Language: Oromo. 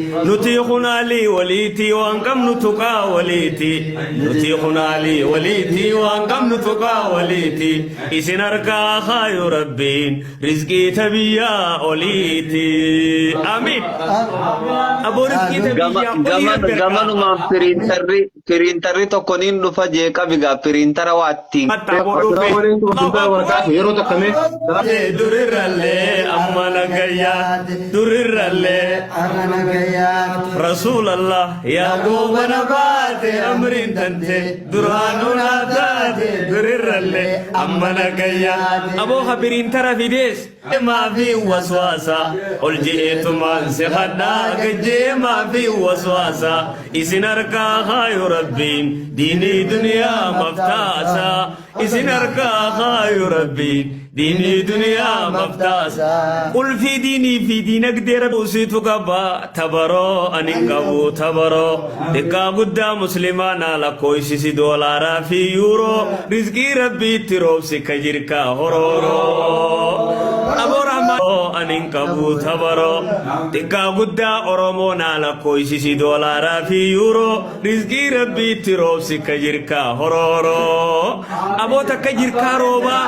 Nuti kunaalii waliitii waan qabnu tuqaa waliiti. Nuti kunaalii waliitii waan qabnu tuqaa waliiti. Isin harkaa kaayu Rabbiin rizqii ta biyyaa oliiti. Amiin. Aboo rizqii ta Gama, biyyaa olii gama, Rabbi harkaa. gamanumaan piriintarri piriintarri tokko niin dhufa jee qabi gaa piriintara waa ittiin Hatta aboo dhufe. Assalaamu alaikum warahmatullahi wabarakatuh. Yeroo takka mee. Durirrallee amma nagayyaa durirrallee Amma nagayyaatti. Rasuulallah yaa goobana baate amriin tante duraanuu naa taate durirrallee amma nagayyaa aboo ha piriintara fidees maafi waswaasa ol je'eetumaan si hadhaa gajjee maafi waswaasa isin harkaa kaayu Rabbiin diinii duniyaa maftaasa isin harkaa kaayu Rabbiin diinii duniyaa maftaasa qulfii diinii fi diinagdee Rabbi situ qaba tabaroo ani hin qabu tabaroo xiqqaa guddaa muslimaa naa lakkooysisi doolaaraa fi yuuroo rizqii Rabbiitti roobsi ka jirkaa horooroo aboo rahmaan ani hin qabu tabaroo xiqqaa guddaa Oromoo naa lakkooysisi doolaaraa fi yuuroo rizqii Rabbiitti roobsi ka jirkaa horooroo aboo takka jirkaa roobaa.